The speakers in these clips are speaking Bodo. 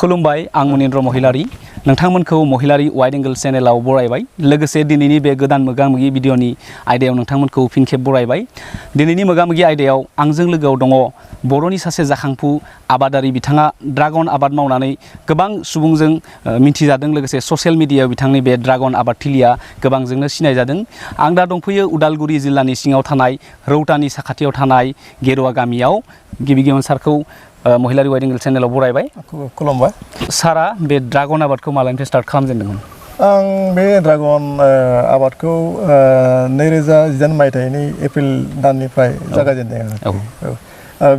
खुलुमबाय आं मनिन्द्र महिलारी नोंथांमोनखौ महिलारी वाइड एंगल चेनेलाव बरायबाय लोगोसे दिनैनि बे गोदान मोगा-मोगि भिडिअनि आयदायाव नोंथांमोनखौ फिन खेब बरायबाय दिनैनि मोगा-मोगि आयदायाव आंजों लोगोआव दङ बर'नि सासे जाखांफु आबादारि बिथाङा ड्रागन आबाद मावनानै गोबां सुबुंजों मिथिजादों लोगोसे ससियेल मिडियायाव बिथांनि बे ड्रागन आबादथिलिया गोबांजोंनो सिनायजादों आं दा दंफैयो उदालगुरि जिल्लानि सिङाव थानाय रौतानि साखाथियाव थानाय गेरुवा गामियाव गिबि सारखौ महिलारी वाइड एंगल चेनेलाव बरायबाय खुलुमबाय सारा बे ड्रागन आबादखौ मालानिफ्राय स्टार्ट खालामजेनदोंमोन आं बे ड्रागन आबादखौ 2018 मायथाइनि एप्रिल दाननिफ्राय जागायजेनदों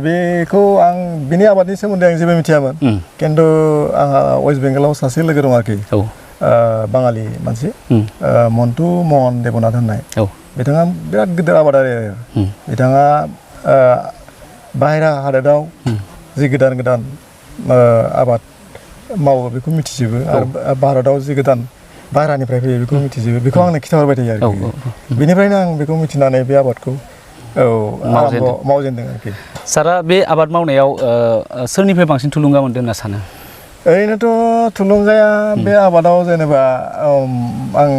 बेखौ आं बिनि आबादनि सोमोन्दै आं जेबो मिथियामोन खिन्थु आंहा वेस्ट बेंगलाव सासे लोगो दं आरोखि बाङालि मानसि मन्टु महन देबनाथ होननाय बिथाङा बिराद गिदिर आबादारि बिथाङा बाहेरा हादोराव जि गोदान गोदान आबाद मावो बेखौ मिथिजोबो आरो भारताव जि गोदान बाहेरानिफ्राय फैयो बेखौ मिथिजोबो बेखौ आंनो खिन्थाहरबाय थायो आरोखि बेनिफ्रायनो आं बेखौ मिथिनानै बे आबादखौ मावजेनदों आरोखि सारा बे आबाद मावनायाव सोरनिफ्राय बांसिन थुलुंगा मोनदों होनना सानो ओरैनोथ' थुलुंगाया बे आबादाव जेनेबा आं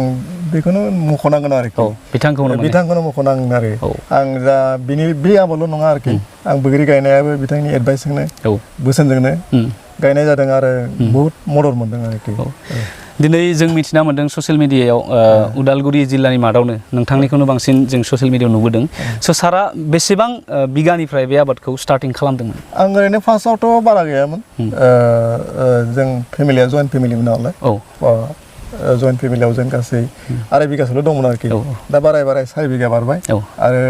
बेखौनो मख'नांगोन आरोखि बिथांखौनो मख'नांगोन आरो आं दा बे आबादल' नङा आरोखि आं बैग्रि गायनायाबो बिथांनि एडभाइसजोंनो बोसोनजोंनो गायनाय जादों आरो बहुद मदद मोनदों आरोखि दिनै जों मिथिना मोन्दों ससियेल मिडियायाव उदालगुरि जिल्लानि मादावनो नोंथांनिखौनो बांसिन जों ससियेल मिडियायाव नुबोदों स' सारा बेसेबां बिगानिफ्राय बे आबादखौ स्टार्टिं खालामदोंमोन आं ओरैनो फार्स्टआवथ' बारा गैयामोन जों फेमिलिया जइन्ट फेमिलिमोन नालाय जइन्ट फेमिलियाव जों गासै 2.5 बिगासोल' दंमोन आरोखि दा बाराय 4 बिगा बारबाय आरो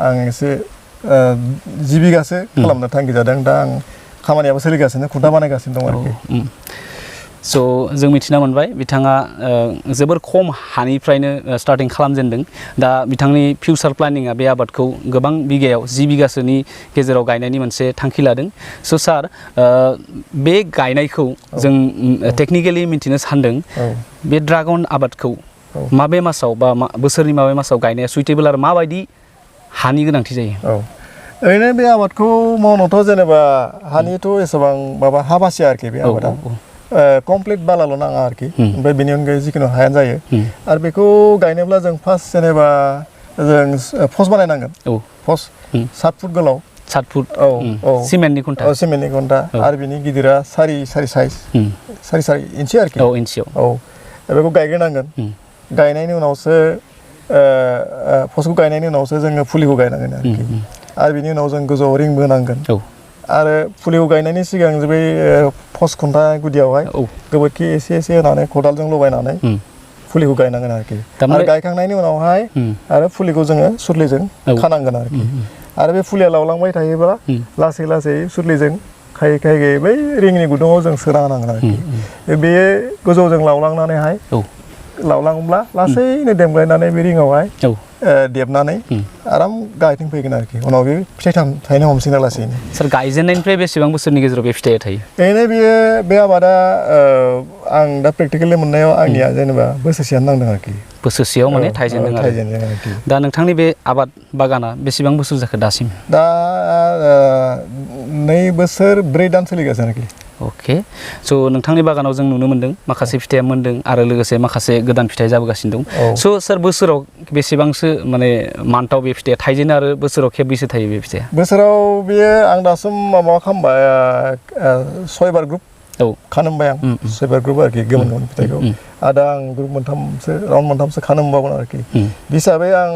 आं एसे 10 बिगासो खालामनो थांखि जादों दा आं खामानियाबो सोलिगासिनो खुन्था बानायगासिनो दं आरोखि स' जों मिथिना मोनबाय बिथाङा जोबोर खम हानिफ्रायनो स्टार्टिं खालामजेनदों दा बिथांनि फिउचार प्लानिंआ बे आबादखौ गोबां बिगायाव 10 बिगासोनि गेजेराव गायनायनि मोनसे थांखि लादों स' सार बे गायनायखौ जों टेक्निकेलि मिथिनो सानदों बे ड्रागन आबादखौ माबे मासाव बा बोसोरनि माबे मासाव गायनाया सुइटेबोल आरो माबायदि हानि गोनांथि जायो ओरैनो बे आबादखौ मावनोथ' जेनेबा हानिथ' एसेबां माबा हा बासिया आरोखि बे आबादा कमप्लिट बालाल' नाङा आरोखि ओमफ्राय बेनि अनगायै जिखुनु हायानो जायो आरो बेखौ गायनोब्ला जों फार्स्ट जेनेबा जों पस्ट बानायनांगोन पस्ट 7 फुट गोलाव 7 फुट सिमेन्टनि खुन्था आरो बिनि गिदिरा 4 साइज 4 इन्सि आरोखि इन्सियाव बेखौ गायग्रोनांगोन गायनायनि उनावसो पस्टखौ गायनायनि उनावसो जोङो फुलिखौ गायनांगोन आरोखि आरो बिनि उनाव जों गोजौआव रिंबो होनांगोन आरो फुलिखौ गायनायनि सिगां बे पस्ट खुन्था गुदियावहाय गोबोरखि एसे होनानै खदालजों लगायनानै फुलिखौ गायनांगोन आरोखि आरो गायखांनायनि उनावहाय आरो फुलिखौ जोङो सुरलिजों खानांगोन आरो बे फुलिया लावलांबाय थायोब्ला लासै सुरलिजों खायै बै रिंनि गुदुङाव जों सोना होनांगोन आरोखि बेयो गोजौजों लावलांनानैहाय लावलाङोब्ला लासैनो देमग्लायनानै बे रिङावहाय देबनानै आराम गायथिं फैगोन आरोखि उनाव बे फिथाइ थायनो हमसिगोन लासैनो सार गायजेननायनिफ्राय बेसेबां बोसोरनि गेजेराव बे फिथाइया थायो ओरैनो बे आबादा आं दा प्रेक्टिकेलि मोननायाव आंनिया जेनेबा बोसोरसेयानो नांदों आरोखि बोसोरसेयाव माने थायजेनदों आरोखि दा नोंथांनि बे आबाद बागाना बेसेबां बोसोर जाखो दासिम दा 2 बोसोर 4 दान सोलिगासिनो आरोखि अके स' नोंथांनि बागानाव जों नुनो मोन्दों माखासे फिथाइया मोन्दों आरो लोगोसे माखासे गोदान फिथाइ जाबोगासिनो दं स' सार बोसोराव बेसेबांसो माने मान्थआव बे फिथाइया थाइजेनो आरो बोसोराव खेबबेसे थायो बे फिथाइया बोसोराव बेयो आं दासिम माबा खालामबाय 6 बार ग्रुप खानो मोनबाय आं 6 बार ग्रुप आरोखि गोमोन फिथाइखौ आरो दा आं ग्रुप राउन्ड मोनथामसो खानो मोनबावगोन आरोखि हिसाबै आं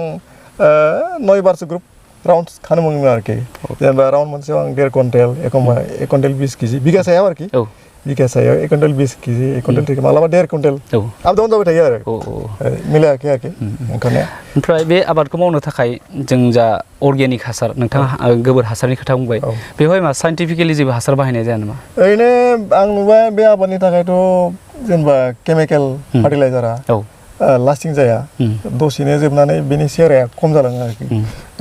9 बारसो ग्रुप राउन्ड खानो मोनगोन आरोखि जेनेबा राउन्ड मोनसेयाव आं 1.5 कुइन्टेल एखमबा 1 कुइन्टेल 20 केजि बिगा सायाव आरोखि बिगा सायाव 1 कुइन्टेल 20 केजि 1 कुइन्टेल 3 मालाबा 1.5 कुइन्टेल आप डाउन जाबाय थायो आरो मिलायाखै आरोखि ओमफ्राय बे आबादखौ मावनो थाखाय जों जा अर्गेनिक हासार नोंथाङा गोबोर हासारनि खोथा बुंबाय बेवहाय मा साइन्टिफिकेलि जेबो हासार बाहायनाय जाया नामा ओरैनो आं नुबाय बे आबादनि थाखायथ' जेनेबा केमिकेल फार्टिलाइजारा लास्टिं जाया दसेनो जोबनानै बेनि सेहेराया खम जालाङो आरोखि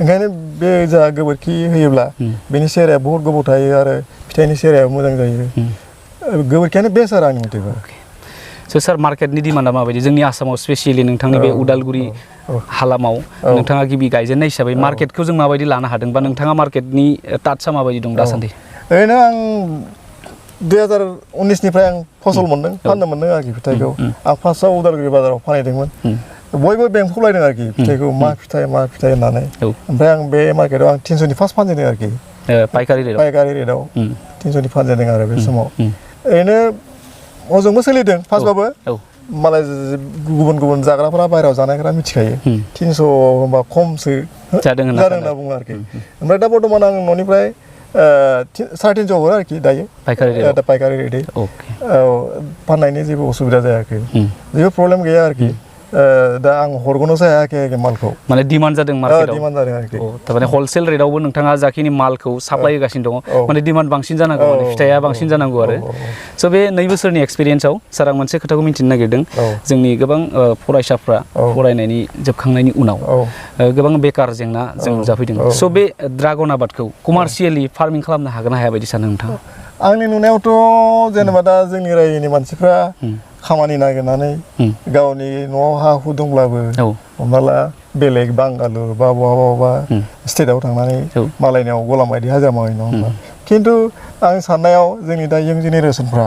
ओंखायनो बे जा गोबोरखि होयोब्ला बेनि सेहेराया बहुत गोबाव थायो आरो फिथाइनि सेहेराया मोजां जायो गोबोरखियानो बेस्ट आरो आंनि मथेबा स' सार मार्केटनि डिमान्डआ माबायदि जोंनि आसामाव स्पेसियेलि नोंथांनि बे उदालगुरि हालामाव नोंथाङा गिबि गायजेननाय हिसाबै मार्केटखौ जों माबायदि लानो हादों बा नोंथाङा मार्केटनि टाचआ माबायदि दं दासान्दि ओरैनो आं 2019निफ्राय आं फसल मोन्दों फाननो मोन्दों आरोखि फिथाइखौ आं फार्स्टआव उदालगुरि बाजाराव फानहैदोंमोन बयबो बेंखौलायदों आरोखि फिथाइखौ मा फिथाइ होननानै ओमफ्राय आं बे मार्केटाव आं 300नि फार्स्ट फानजेनदों आरोखि पाइकारि रेटआव 300नि फानजेनदों आरो बे समाव ओरैनो हजोंबो सोलिदों फार्स्टबाबो मालाय गुबुन जाग्राफोरा बाहेरायाव जानायफोरा मिथिखायो 300 होनबा खमसो जादों होनना बुङो आरोखि ओमफ्राय दा बर्थमान आं न'निफ्राय 350 हरो आरोखि दायो पाइकारि रेटै फाननायनि जेबो असुबिदा जायाखै जेबो प्रब्लेम गैया आरोखि दा आं हरग'नोसो हायाखै मालखौ माने डिमान्ड जादों मार्केटाव डिमान्ड जादों आरोखि थारमाने हलसेल रेटआवबो नोंथाङा जाखिनि मालखौ साप्लाय होगासिनो दङ माने डिमान्ड बांसिन जानांगौ माने फिथाइया बांसिन जानांगौ आरो स' बे 2 बोसोरनि एक्सपिरियेन्सआव सार आं मोनसे खोथाखौ मिन्थिनो नागिरदों जोंनि गोबां फरायसाफ्रा फरायनायनि जोबखांनायनि उनाव गोबां बेकार जेंना जों नुजाफैदों स' बे ड्रागन आबादखौ कमार्शियेलि फार्मिं खालामनो हागोन ना हाया बायदि सानो नोंथाङा आंनि नुनायावथ' जेनेबा दा जोंनि रायजोनि मानसिफ्रा खामानि नागिरनानै गावनि न'आव हा हु दंब्लाबो हमना ला बेलेग बांगालुर बा बहाबा स्टेटआव थांनानै मालायनियाव गलाम बायदि हाजिरा मावहै नङा होमबा खिन्थु आं साननायाव जोंनि दा इयं जेनेरेसनफ्रा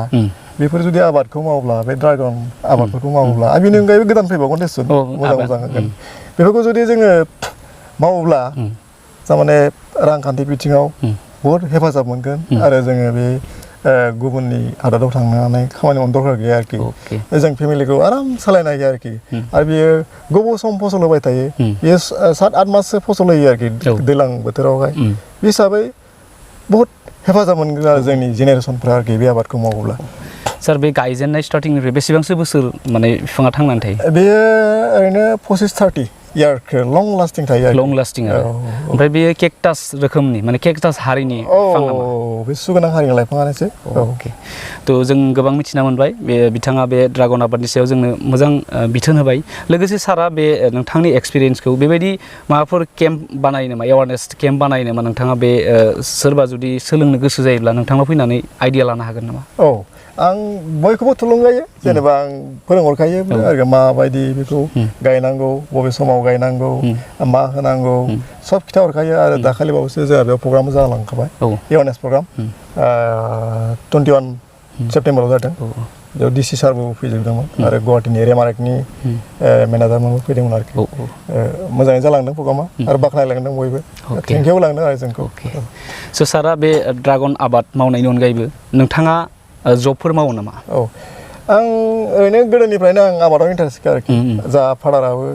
बेफोर जुदि आबादखौ मावोब्ला बे ड्रागन आबादफोरखौ मावोब्ला आरो बेनि अनगायैबो गोदान फैबावगोन देसुन मोजां होगोन बेफोरखौ जुदि जोङो मावोब्ला थारमाने रांखान्थि बिथिङाव बहुद हेफाजाब मोनगोन आरो जोङो बे गुबुननि हादोराव थांनानै खामानि मावनो दरकार गैया आरोखि जों फेमिलिखौ आराम सालायनो हायो आरोखि आरो बियो गोबाव सम फसल होबाय थायो बियो 7-8 माससो फसल होयो आरोखि दैज्लां बोथोरावहाय बे हिसाबै बहुद हेफाजाब मोनगोन आरो जोंनि जेनेरेसनफ्रा आरोखि बे आबादखौ मावोब्ला सार बे गायजेननाय स्टार्टिंनिफ्राय बेसेबांसो बोसोर माने बिफाङा थांनानै थायो बेयो ओरैनो 25-30 इयारखौ लं लास्टिं थायो लं लास्टिं आरो ओमफ्राय बेयो केकटास रोखोमनि माने केकटास हारिनि बिफां नामा बे सुगोनां हारिनि लाइफाङानोसो अके थ' जों गोबां मिथिना मोनबाय बे बिथाङा बे ड्रागन आबादनि सायाव जोंनो मोजां बिथोन होबाय लोगोसे सारा बे नोंथांनि एक्सपिरियेन्सखौ बेबायदि माबाफोर केम्प बानायो नामा एवारनेस केम्प बानायो नामा नोंथाङा बे सोरबा जुदि सोलोंनो गोसो जायोब्ला नोंथांनाव फैनानै आइडिया लानो हागोन नामा आं बयखौबो थुलुंगायो जेनेबा आं फोरोंहरखायो आरो माबायदि बेखौ गायनांगौ बबे समाव गायनांगौ मा होनांगौ सब खिथाहरखायो आरो दाखालिबावसो जोंहा बेयाव प्रग्राम जालांखाबाय एवारनेस प्रग्राम 21 सेप्तेम्बराव जादों बेयाव डिसि सारबो फैजोबदोंमोन आरो गुवाहाटीनि रेमारेकनि मेनेजारमोनबो फैदोंमोन आरोखि मोजाङै जालांदों प्रग्रामा आरो बाख्नायलांदों बयबो थेंकिउ लांदों आरो जोंखौ स' सारा बे ड्रागन आबाद मावनायनि अनगायैबो नोंथाङा जबफोर मावो नामा आं ओरैनो गोदोनिफ्रायनो आं आबादाव इन्टारेस्ट आरोखि जा फादाराबो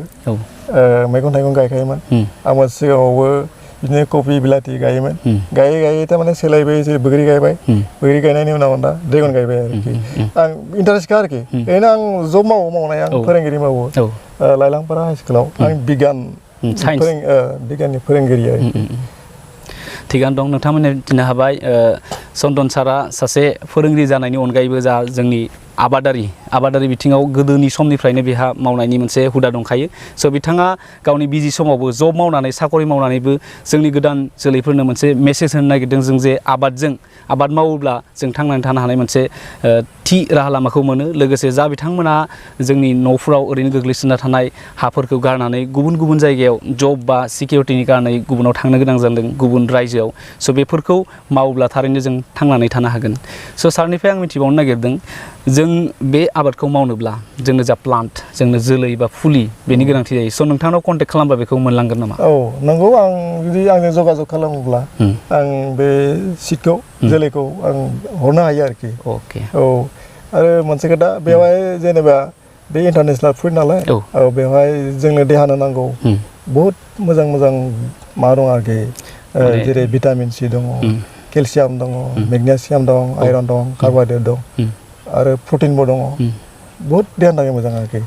मैगं थाइगं गायखायोमोन आंबो सिगाङावबो बिदिनो कफि बिलाथि गायोमोन गायै थारमाने सोलायबाय जेरै बैग्रि गायबाय बैग्रि गायनायनि उनाव दा ड्रेगन गायबाय आरोखि आं इन्टारेस्टखा आरोखि ओरैनो आं जब मावनाय आं फोरोंगिरि मावो लाइलांपारा हाइ स्कुलाव आं बिगियाननि फोरोंगिरि आरोखि थिगानो दं नोंथांमोनहा मिथिनो हाबाय चन्दन सारा सासे फोरोंगिरि जानायनि अनगायैबो जा जोंनि आबादारि बिथिङाव गोदोनि समनिफ्रायनो बेहा मावनायनि मोनसे हुदा दंखायो स' बिथाङा गावनि बिजि समावबो जब मावनानै साकरि मावनानैबो जोंनि गोदान जोलैफोरनो मोनसे मेसेज होनो नागिरदों जों जे आबाद मावोब्ला जों थांनानै थानो हानाय मोनसे थि राहा लामाखौ मोनो लोगोसे जा बिथांमोना जोंनि न'फोराव ओरैनो गोग्लैसोना थानाय हाफोरखौ गारनानै गुबुन जायगायाव जब बा सिकिउरिटिनि कारनै गुबुनाव थांनो गोनां जादों गुबुन रायजोआव स' बेफोरखौ मावोब्ला थारैनो जों थांनानै थानो हागोन स' सारनिफ्राय आं मिथिबावनो नागिरदों जों बे आबादखौ मावनोब्ला जोंनो जा प्लान्ट जोंनो जोलै बा फुलि बेनि गोनांथि जायो स' नोंथांनाव कन्टेक्ट खालामब्ला बेखौ मोनलांगोन नामा नंगौ आं जुदि आंजों जगाजग खालामोब्ला आं बे सिडखौ जोलैखौ आं हरनो हायो आरोखि आरो मोनसे खोथा बेवहाय जेनेबा बे इन्टारनेसनेल फ्रुइट नालाय बेवहाय जोंनो देहानो नांगौ बहुद मोजां मा दं आरोखि जेरै भिटामिन सि दङ केलसियाम दङ मेगनेसियाम दं आयरन दं कार्बहाइड्रेट दं आरो प्रटिनबो दङ बहुद देहानि थाखाय मोजां आरोखि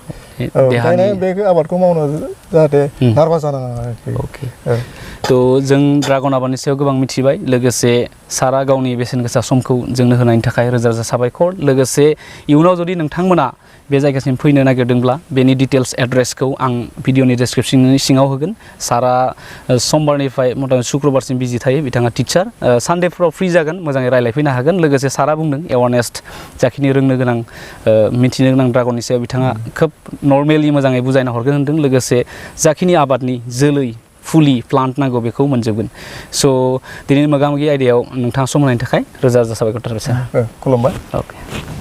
ओंखायनो बे आबादखौ मावनो जाहाथे नार्भास जानाङा आरोखि थ' जों ड्रागन आबादनि सायाव गोबां मिथिबाय लोगोसे सारा गावनि बेसेन गोसा समखौ जोंनो होनायनि थाखाय रोजा साबायखर लोगोसे इयुनाव जुदि नोंथांमोना बे जायगासिम फैनो नागिरदोंब्ला बेनि डिटेल्स एड्रेसखौ आं भिडिअनि डिसक्रिपसननि सिङाव होगोन सारा समबारनिफ्राय मथा शुक्रबारसिम बिजि थायो बिथाङा टिचार सानडेफोराव फ्रि जागोन मोजाङै रायज्लायफैनो हागोन लोगोसे सारा बुंदों एवारनेस जाखिनि रोंनो गोनां मिथिनो गोनां ड्रागननि सायाव बिथाङा खोब नर्मेलि मोजाङै बुजायना हरगोन होनदों लोगोसे जाखिनि आबादनि जोलै फुलि प्लान्ट नांगौ बेखौ मोनजोबगोन स' दिनैनि मोगा मोगि आयदायाव नोंथाङा सम होनायनि थाखाय रोजा रोजा साबायखर थाबाय सार खुलुमबाय अके